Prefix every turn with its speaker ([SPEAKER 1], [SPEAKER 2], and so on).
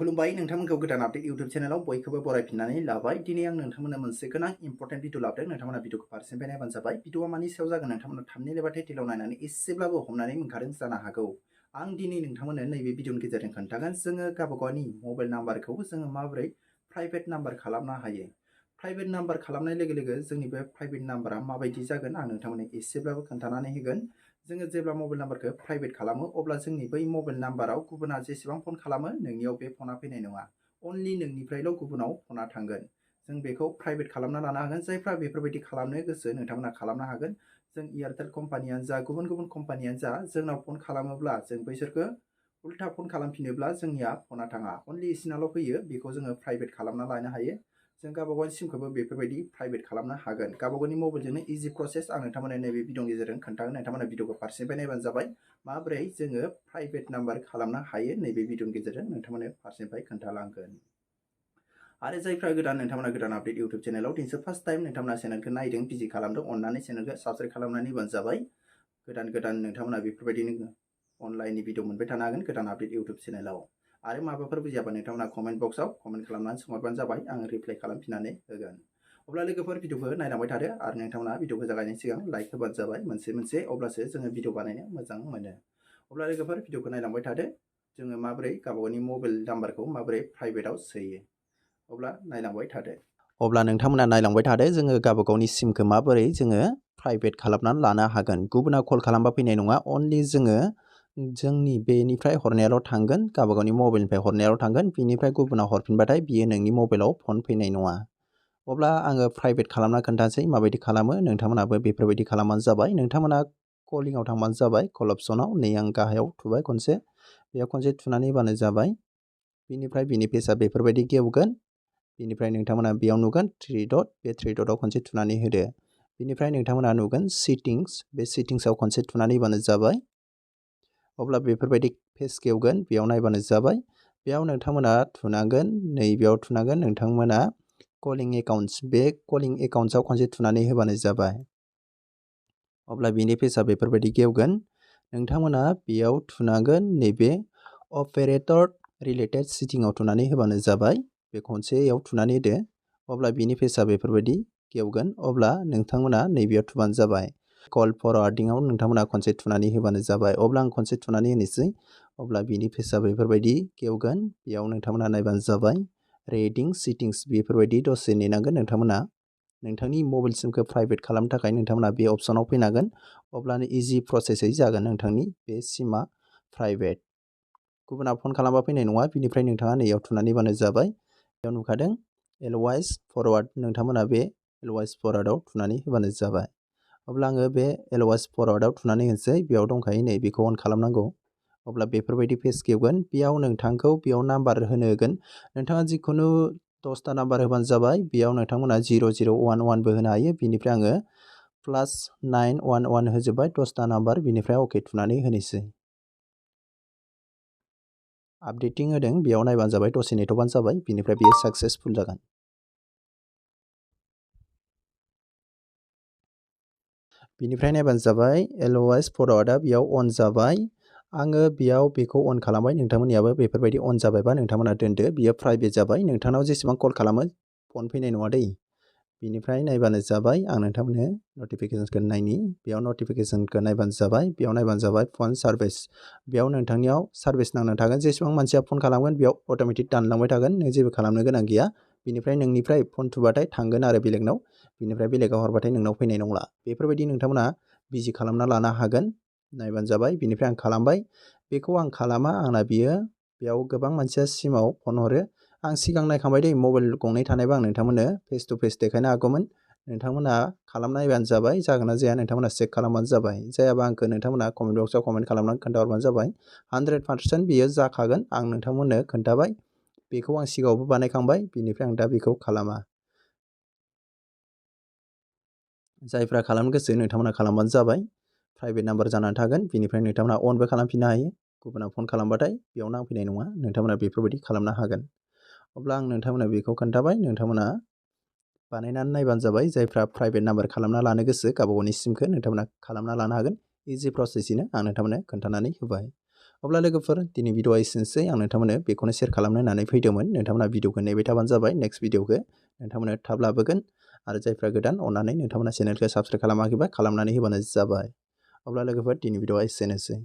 [SPEAKER 1] खुलुमबाय नोंथांमोनखौ गोदान आपडेट इउट्यूब चेनेलाव बयखौबो बरायफिननानै लाबाय। दिनै आं नोंथांमोननो मोनसे गोनां इम्पर्टेन्ट भिडिअ लाबोदों। नोंथांमोना भिडिअखौ फारसेनिफ्राय नायबानो जाबाय। भिडिअआ मानि सायाव जागोन नोंथांमोना थाबनै एबा टाइटेलाव नायनानै एसेब्लाबो हमनानै मोनखादों जानो हागौ। आं दिनै नोंथांमोननो नैबे भिडिअनि गेजेरजों खोन्थागोन जोङो गावबागावनि मबाइल नाम्बारखौ जोङो माबोरै प्राइभेट नाम्बार खालामनो हायो। प्राइभेट नाम्बार खालामनाय लोगो लोगो जोंनि बे प्राइभेट नाम्बारा माबायदि जागोन आं नोंथांमोननो एसेब्लाबो खोन्थानानै होगोन। जोङो जेब्ला मबाइल नाम्बारखौ प्राइभेट खालामो अब्ला जोंनि बै मबाइल नाम्बाराव गुबुना जेसेबां फन खालामो नोंनियाव बे फना फैनाय नङा। अनलि नोंनिफ्रायल' गुबुनाव फना थांगोन। जों बेखौ प्राइभेट खालामना लानो हागोन। जायफ्रा बेफोरबायदि खालामनो गोसो नोंथांमोना खालामनो हागोन। जों एयारटेल कम्पानियानो जा गुबुन गुबुन कम्पानियानो जा जोंनाव फन खालामोब्ला जों बैसोरखौ उल्था फन खालामफिनोब्ला जोंनिया फना थाङा। अनलि इसिनाल' फैयो। बेखौ जोङो प्राइभेट खालामना लानो हायो। जों गावबागावनि सिमखौबो बेफोरबायदि प्राइभेट खालामनो हागोन। गावबागावनि मबाइलजोंनो इजि प्रसेस आं नोंथांमोननो नैबे भिडिअनि गेजेरजों खोन्थागोन। नोंथांमोना भिडिअखौ फारसेनिफ्राय नायबानो जाबाय। माबोरै जोङो प्राइभेट नाम्बार खालामनो हायो नैबे भिडिअनि गेजेरजों नोंथांमोननो फारसेनिफ्राय खोन्थालांगोन। आरो जायफ्रा गोदान नोंथांमोना गोदान आपडेट इउट्यूब चेनेलाव दिनैसो फार्स्ट टाइम नोंथांमोना चेनेलखौ नायदों भिजिट खालामदों अननानै चेनेलखौ साबस्क्राइब खालामनानै होबानो जाबाय। गोदान नोंथांमोना बेफोरबायदिनो अनलाइननि भिडिअ मोनबाय थानो हागोन गोदान आपडेट इउट्यूब चेनेलाव। आरो माबाफोर बुजियाबा नोंथांमोना कमेन्ट बक्सआव कमेन्ट खालामनानै सोंहरबानो जाबाय। आं रिप्लाइ खालामफिननानै होगोन। अब्ला लोगोफोर भिडिअखौ नायलांबाय थादो आरो नोंथांमोना भिडिअखौ जागायनायनि सिगां लाइक होबानो जाबाय मोनसे अब्लासो जोङो भिडिअ बानायनो मोजां मोनो। अब्ला लोगोफोर भिडिअखौ नायलांबाय थादो। जोङो माबोरै गावबागावनि मबाइल नाम्बारखौ माबोरै प्राइभेटआव सोयो। अब्ला नायलांबाय थादो। अब्ला नोंथांमोना नायलांबाय थादो जोङो गावबागावनि सिमखौ माबोरै जोङो प्राइभेट खालामनानै लानो हागोन। गुबुना कल खालामबा फैनाय नङा। अनलि जोङो जोंनि बेनिफ्राय हरनायाल' थांगोन। गावबागावनि मबाइलनिफ्राय हरनायाल' थांगोन। बिनिफ्राय गुबुनाव हरफिनबाथाय बियो नोंनि मबाइलाव फन फैनाय नङा। अब्ला आङो प्राइभेट खालामना खोन्थानोसै माबायदि खालामो। नोंथांमोनाबो बेफोरबायदि खालामबानो जाबाय। नोंथांमोना कलिंआव थांबानो जाबाय। कल अप्सनाव नै आं गाहायाव थुबाय खनसे। बेयाव खनसे थुनानै होबानो जाबाय। बिनिफ्राय बिनि पेजआ बेफोरबायदि गेवगोन। बिनिफ्राय नोंथांमोना बेयाव नुगोन थ्रि डट। बे थ्रि डटआव खनसे थुनानै होदो। बिनिफ्राय नोंथांमोना नुगोन सेटिंस। बे सेटिंसआव खनसे थुनानै होबानो जाबाय। अब्ला बेफोरबायदि पेज गेवगोन। बेयाव नायबानो जाबाय। बेयाव नोंथांमोना थुनांगोन। नैबेयाव थुनांगोन नोंथांमोना कलिं एकाउन्ट्स। बे कलिं एकाउन्ट्सआव खनसे थुनानै होबानो जाबाय। अब्ला बिनि पेजआ बेफोरबायदि गेवगोन। नोंथांमोना बेयाव थुनांगोन नैबे अपारेटर रिलेटेड सेटिंआव थुनानै होबानो जाबाय। बे खनसेयाव थुनानै होदो। अब्ला बिनि पेजआ बेफोरबायदि गेवगोन। अब्ला नोंथांमोना नैबेयाव थुबानो जाबाय। कल फरवार्डिंआव नोंथांमोना खनसे थुनानै होबानो जाबाय। अब्ला आं खनसे थुनानै होनोसै। अब्ला बिनि पेजआ बेफोरबायदि गेवगोन। बेयाव नोंथांमोना नायबानो जाबाय। रेडिं सेटिंस बेफोरबायदि दसे नेनांगोन नोंथांमोना। नोंथांनि मबाइल सिमखौ प्राइभेट खालामनो थाखाय नोंथांमोना बे अपसनाव फैनांगोन। अब्लानो इजि प्रसेसै जागोन नोंथांनि बे सिमा प्राइभेट। गुबुना फन खालामबा फैनाय नङा। बिनिफ्राय नोंथाङा नैयाव थुनानै होबानो जाबाय। बेयाव नुखादों एलवाइस फरवार्ड। नोंथांमोना बे एलवाइस फरवार्डआव थुनानै होबानो जाबाय। अब्ला आङो बे एलवाइस फरवार्डआव थुनानै होनोसै। बेयाव दंखायो नै बेखौ अन खालामनांगौ। अब्ला बेफोरबायदि पेज गेवगोन। बेयाव नोंथांखौ बेयाव नाम्बार होनो होगोन। नोंथाङा जिखुनु 10टा नाम्बार होबानो जाबाय। बेयाव नोंथांमोना 0011बो होनो हायो। बिनिफ्राय आङो +911 होजोब्बाय 10टा नाम्बार। बिनिफ्राय अके थुनानै होनोसै। आपडेटिं होदों। बेयाव नायबानो जाबाय। दसे नेथ'बानो जाबाय। बिनिफ्राय बेयो साक्सेसफुल जागोन। बिनिफ्राय नायबानो जाबाय एलवाइस फरवार्डआ बेयाव अन जाबाय। आङो बेयाव बेखौ अन खालामबाय। नोंथांमोननियाबो बेफोरबायदि अन जाबायबा नोंथांमोना दोनदो। बियो प्राइभेट जाबाय। नोंथांनाव जेसेबां कल खालामो फन फैनाय नङा दै। बिनिफ्राय नायबानो जाबाय। आं नोंथांमोननो नटिफिकेसनखौ नायनि। बेयाव नटिफिकेसनखौ नायबानो जाबाय। बेयाव नायबानो जाबाय फन सार्भिस। बेयाव नोंथांनियाव सार्भिस नांनानै थागोन। जेसेबां मानसिया फन खालामगोन बेयाव अट'मेटिक दानलांबाय थागोन। नों जेबो खालामनो गोनां गैया। बिनिफ्राय नोंनिफ्राय फन थुबाथाय थांगोन आरो बेलेगनाव। बिनिफ्राय बेलेगाव हरबाथाय नोंनाव फैनाय नंला। बेफोरबायदि नोंथांमोना बिजि खालामना लानो हागोन। नायबानो जाबाय। बिनिफ्राय आं खालामबाय। बेखौ आं खालामा। आंना बियो बेयाव गोबां मानसिया सिमाव फन हरो। आं सिगां नायखांबाय दै। मबाइल गंनै थानायबा आं नोंथांमोननो फेस टु फेस देखायनो हागौमोन। नोंथांमोना खालामनायबानो जाबाय। जागोन ना जाया नोंथांमोना चेक खालामबानो जाबाय। जायाबा आंखौ नोंथांमोना कमेन्ट बक्सआव कमेन्ट खालामनानै खोन्थाहरबानो जाबाय। 100% बियो जाखागोन। आं नोंथांमोननो खोन्थाबाय। बेखौ आं सिगाङावबो बानायखांबाय। बिनिफ्राय आं दा बेखौ खालामा। जायफ्रा खालामनो गोसो नोंथांमोना खालामबानो जाबाय। प्राइभेट नाम्बार जानानै थागोन। बिनिफ्राय नोंथांमोना अनबो खालामफिननो हायो। गुबुना फन खालामबाथाय बेयाव नांफैनाय नङा। नोंथांमोना बेफोरबायदि खालामनो हागोन। अब्ला आं नोंथांमोना बेखौ खोन्थाबाय। नोंथांमोना बानायनानै नायबानो जाबाय। जायफ्रा प्राइभेट नाम्बार खालामना लानो गोसो गावबागावनि सिमखौ नोंथांमोना खालामना लानो हागोन। इजि प्रसेसैनो आं नोंथांमोननो खोन्थानानै होबाय। अब्ला लोगोफोर दिनै भिडिअआ एसेनोसै आं नोंथांमोननो बेखौनो शेयार खालामनो होननानै फैदोंमोन। नोंथांमोना भिडिअखौ नेबाय थाबानो जाबाय। नेक्स्ट भिडिअखौ नोंथांमोननो थाब लाबोगोन आरो जायफ्रा गोदान अननानै नोंथांमोना चेनेलखौ साबस्क्राइब खालामाखैबा खालामनानै होबानो जाबाय। अब्ला लोगोफोर दिनै भिडिअआ एसेनोसै।